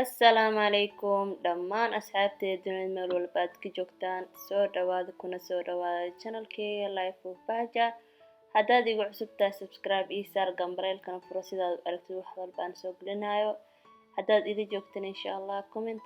Assalaamu calaykum dhammaan asxaabteeda dunida meel walba aad ka joogtaan, soo dhawaada kuna soo dhawaada channelkeyga Life of Bahja. Haddaad igu cusub tahay, subscribe ii saar, gambareelkana furo sidaad u aragtid wax walba aan soo gelinayo. Haddaad ila joogtan, insha Allah, comment,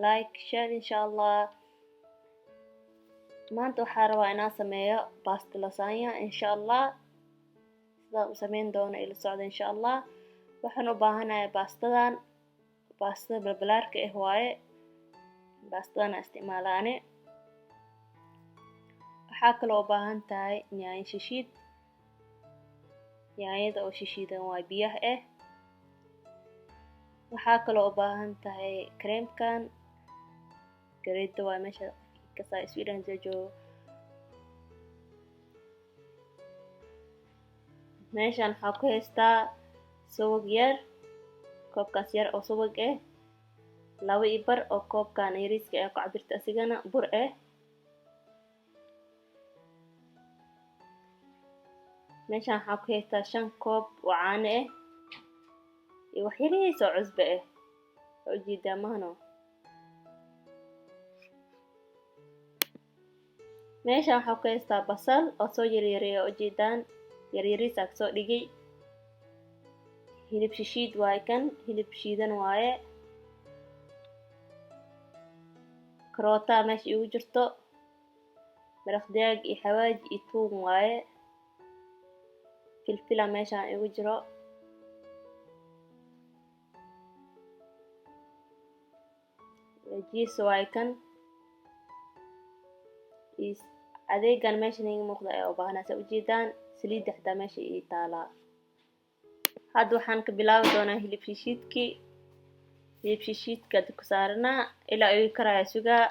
like, share, insha Allah. Maanta waxaa rabaa inaan sameeyo basta lasagna, insha Allah. Sidaan u sameyn doono ila socda, insha Allah. Waxaan u baahanahay baastadan, baastada balbalaarka ah waaye. Baastadana isticmaalaane. Waxaa kaloo u baahan tahay yaanyo shishiid, yaanyada oo shishiidan waa biyaha ah. Waxaa kaloo u baahan tahay kareemkan gareeda waa meesha kasaa Sweden joogo. Meeshan waxaa ku haystaa subag yar, koobkaas yar oo subag ah, 2.5 oo koobkan yariiska ah ku cabirta, asigana bur ah. Meeshan waxaa ku haystaa 5 koob oo caano ah iyo wax yariis oo cusbo ah, waa ujeedaa mahno. Meeshan waxaa ku haystaa basal oo soo yaryareeya, ujeedaan, yaryariis aa kasoo dhigay. Hilib shishiid waaye kan, hilib shiidan waaye. Karootaa meesha iigu jirto, maraq digaag iyo xawaaji iyo tuun waaye. Filfila meeshaan iigu jiro. Jiis waaye kan. Adeegan meeshan iiga muuqda ayaa u baahanaa, saa ujeedaan. Saliidda xitaa meesha ii taalaa. Hadda waxaan ka bilaabi doonaa hilib shishiidkii. Hilib shishiidka hadda ku saaranaa ilaa iga karaya sugaa.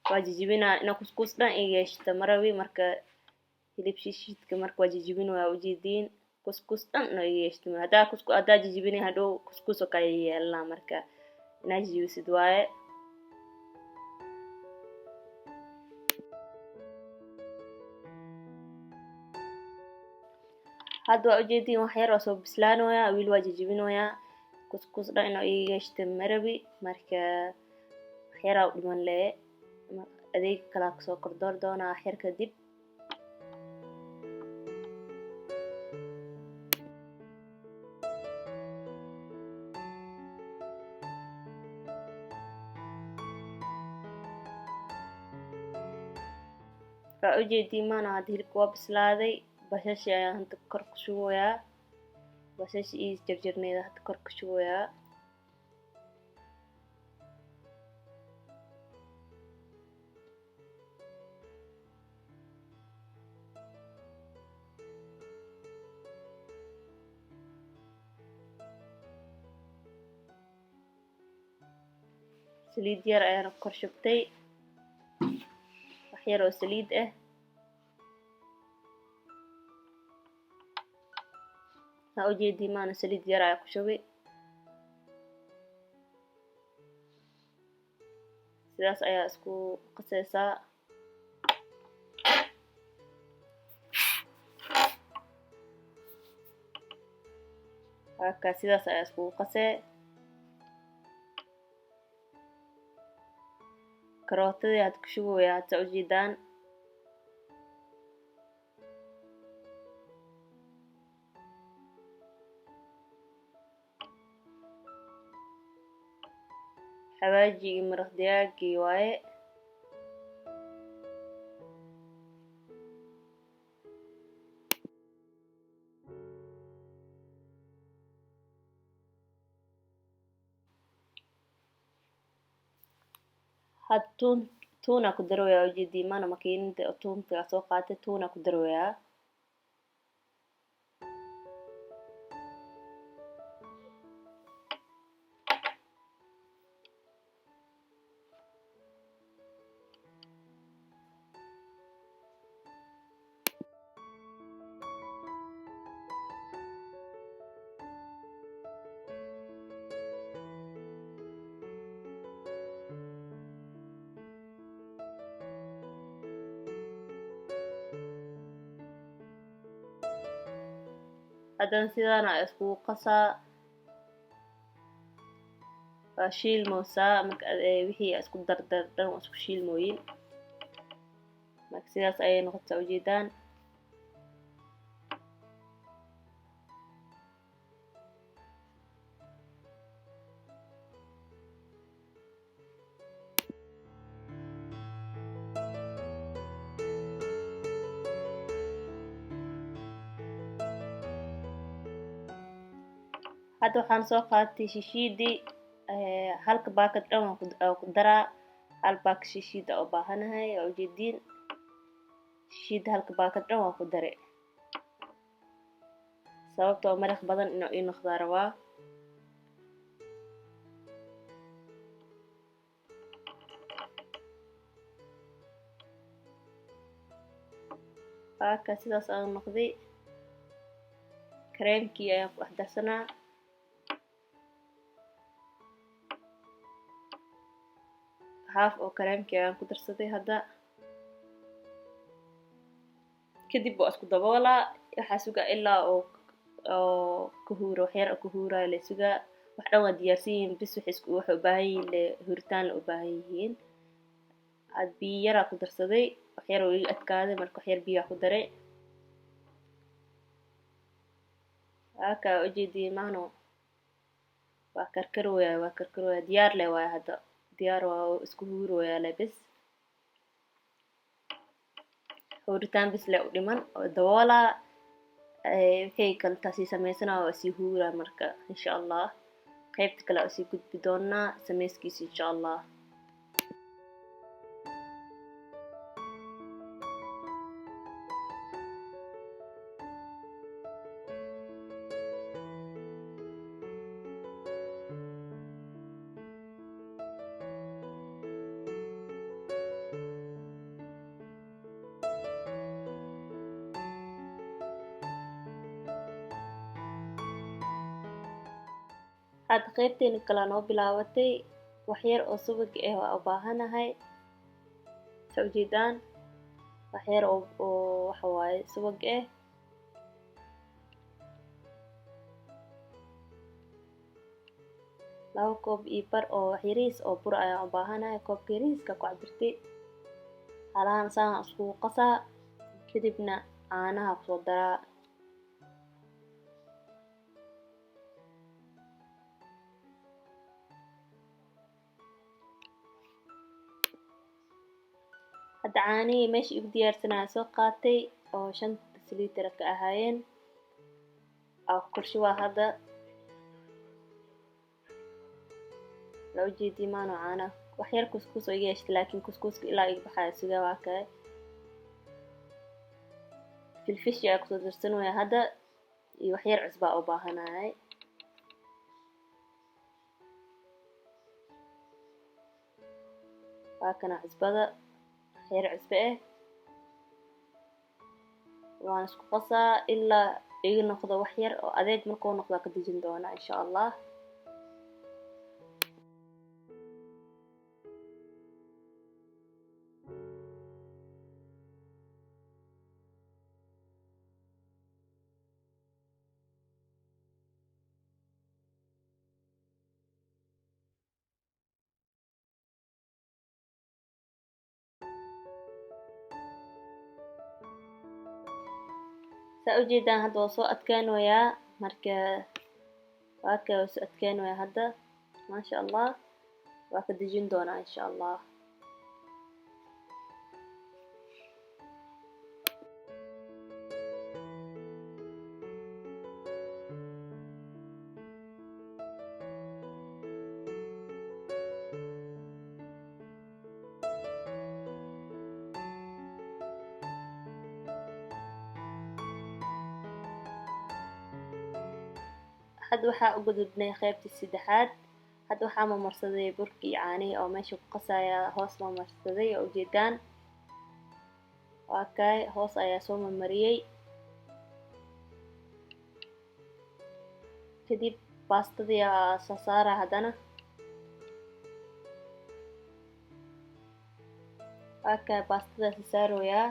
Waa jijibinaa inaa kuskuus dhan iga yeeshto marawi. Marka hilib shishiidka marka waa jijibin, waa ujeediin, kuskuus dhan inoo iga yeeshto. Haddaa kusku haddaa jijibinay, hadhow kuskuus oo kale yeelanaa. Marka inaa jijibisid waaye. Hadda waa ujeediin, wax yar waa soo bislaanoyaa, wiil waa jijibinoyaa. Kuskuus dhan inoo iga yeeshto marawi. Marka wax yaraa u dhiman lee, adeeg kalaa kusoo kordoor doonaa wax yar kadib. Waa ujeediin maana, hadda hilibka waa bislaaday. Bashashi ayaan hadda kor ku shubayaa, bashashi iyo jarjarneeda hadda kor ku shubayaa. Saliid yar ayaana kor shubtay, wax yar oo saliid ah. Haa, ujeedii maana, saliid yar ayaa ku shubay. Sidaas ayaa isku qaseysaa. Wakaa, sidaas ayaa iskugu qasee. Karootadii aad ku shubaya hadda, ujeedaan. Xawaajigii, maraq digaagii waaye. Had tuun, tuuna ku darooyaa, ujeedii mana. Makiinada tuunta soo qaatay, tuuna ku darooyaa. Haddana sidaana iskugu qasaa. Waa shiilmoosaa marka wixii isku dardar dhan waa isku shiilmooyin. Marka sidaas ayay noqotaa ujeedaan. Hadda waxaan soo qaatay shishiidii, halka baakad dhan waan ku daraa. Hal baakad shishiida oo baahanahay oo ujeediin, shishiida halka baakad dhan waan ku daray, sababtoo maraq badan inuu ii noqdaa rabaa. Baaka sidaas aan noqday, kareemkii ayaan ku dhex darsanaa. Haaf oo kareemkii ayaan ku darsaday hadda. Kadib waa isku daboolaa, waxaa sugaa ilaa oo ka huuro, wax yar oo ka huuraayo la sugaa. Wax dhan waa diyaarsan yihiin, bis waxay u baahan yihiin le huuritaan la u baahan yihiin. Had biyo yaraa ku darsaday, wax yar oo iga adkaaday, marka wax yar biyaa ku daray. Waaka ujeediyey maano waa karkarooyaa, waa karkarooyaa, diyaar leh waaya hadda, diyaar waa isku huurooyaa le bis. Huuritaan bis le u dhiman oo daboolaa, wixii kale taasii sameysanaa waa sii huuraa. Marka insha Allah qaybta kale oo sii gudbi doonaa sameyskiisa insha Allah. Hadda qaybteena kale noo bilaabatay. Wax yar oo subag ah waa u baahanahay, saa ujeedaan, wax yar oo waxa waaye subag ah. 2 koob iyo bar oo wax yariis oo bur ayaan u baahanahay, koobka yariiska ku cabirtay. Halahan saan iskugu qasaa, kadibna caanaha kusoo daraa. Hadda caanihii meesha igu diyaarsanaya soo qaatay oo 5 litir ka ahaayeen aa ku korshubaa hadda. La ujeedii maano caanaha wax yar kuskuus oo iga yeeshtay, laakiin kuskuuska ilaa iga baxaya sugaa. Waa kale filfishi ayaa kusoo darsanaya hadda, iyo wax yar cusbaa u baahanahay. Waa kana cusbada, wax yar cusbe ah. Waan isku qasaa ilaa iga noqdo wax yar oo adeeg. Markuu noqdo ka dejin doonaa insha Allah. Saa ujeedaan hadda waa soo adkaanoyaa. Marka waa ka waa soo adkaanoyaa hadda, maasha Allah. Waa ka dejin doonaa insha Allah. Hadda waxaa u gudubnay qaybtii saddexaad. Hadda waxaa mamarsaday burkii iyo caanihii oo meesha ku qasaya, hoos mamarsaday oo ujeedaan. Waa kay hoos ayaa soo marmariyey. Kadib baastadii aa soo saara haddana. Waa kay baastada soo saarayaa,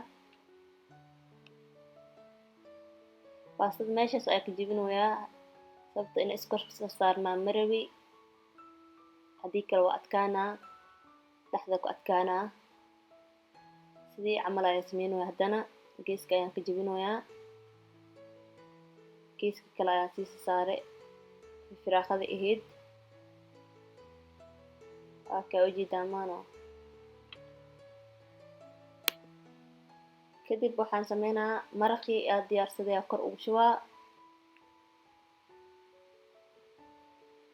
baastada meeshaas ayaa ka jebinayaa, sababta in iskor soo saarnaa marawi. Haddii kale waa adkaanaa, dhexda ku adkaanaa. Sidii camal ayaan sameynaya, haddana geeska ayaan ka jebinayaa, geeska kale ayaan sii saaray firaaqada ahayd. Waa kaa ujeedaa maano. Kadib waxaan sameynaa maraqii aad diyaarsaday aa kor ugu shubaa.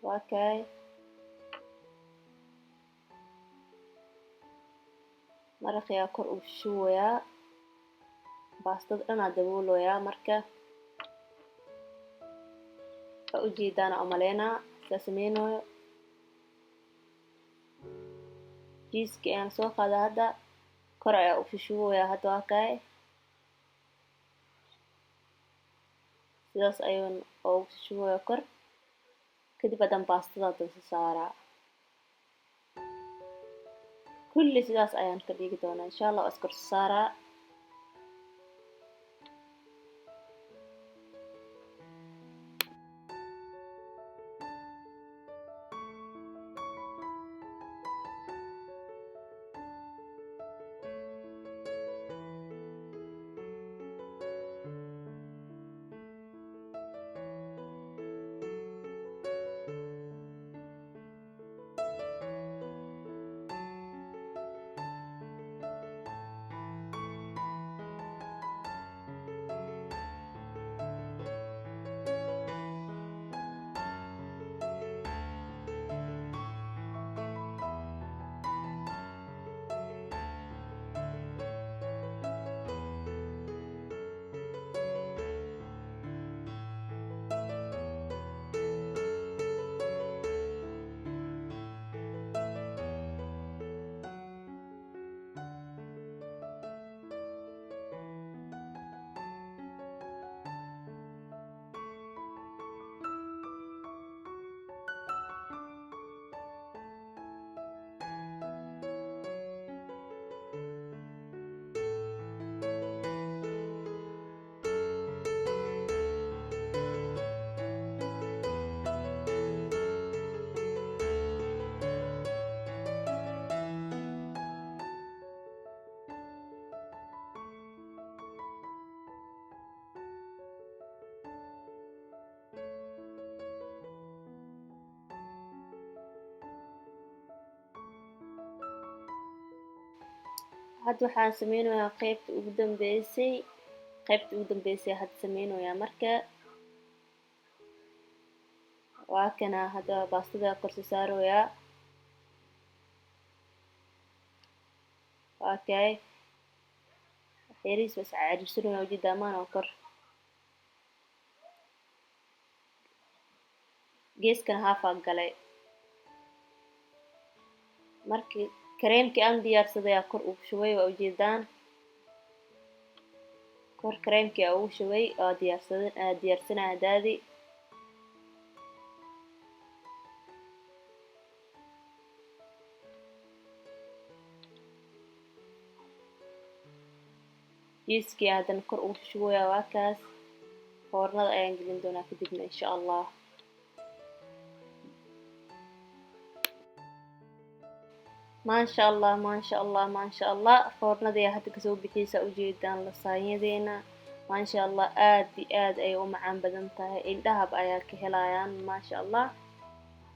Waa kaay maraqii aa kor ugu shubayaa, baastada dhan aa daboolayaa. Marka waa ujeedaan aa umaleynaa saa sameynayo. Jiiski ayaan soo qaadaa hadda, kor ayaa u shushubayaa hadda. Waa kaay sidaas ayuun ugu shushubayaa kor. Kadib haddana baastada haddana soo saaraa. Kulli sidaas ayaan ka dhigi doonaa insha Allah, waa iskor saaraa. Hadda waxaan sameynayaa qaybta ugu dambeysay, qaybta ugu dambeysay hadda sameynayaa. Marka waa kana hadda baastada korsi saarayaa. Waa kay yariis bas cariirsanaya, ujeedaa maana. Kor geeskan haafaa galay. Markii kareemkii aan diyaarsaday aa kor ugu shubay, waa ujeedaan, kor kareemkii aa ugu shubay waa diyaarsaday, aa diyaarsanaya daadi. Jiiskii haddana kor ugu shubaya. Waa kaas, foornada ayaan gelin doonaa kadibna insha Allah. Maasha Allah, maasha Allah, maasha Allah. Foornada ayaa hadda kasoo bixiysa, ujeedaan lasaanyadeena. Maasha Allah, aad iyo aad ayay u macaan badan tahay, indhahaba ayaa ka helayaan. Maasha Allah,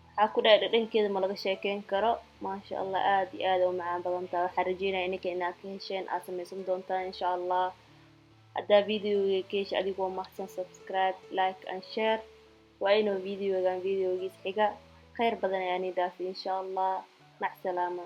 waxaa ku dhahay dhadhankeeda ma laga sheekeyn karo. Maasha Allah, aad iyo aad ay u macaan badan tahay. Waxaan rajeynaya ininka inaad ka hesheen, aad samaysan doontaan insha Allah. Haddaa videoga ka heshay, adigoo mahadsan, subscribe, like and share. Waa inuu videogan videogiis xiga. Khayr badan ayaan ii dhaafay insha Allah. Mac salaama.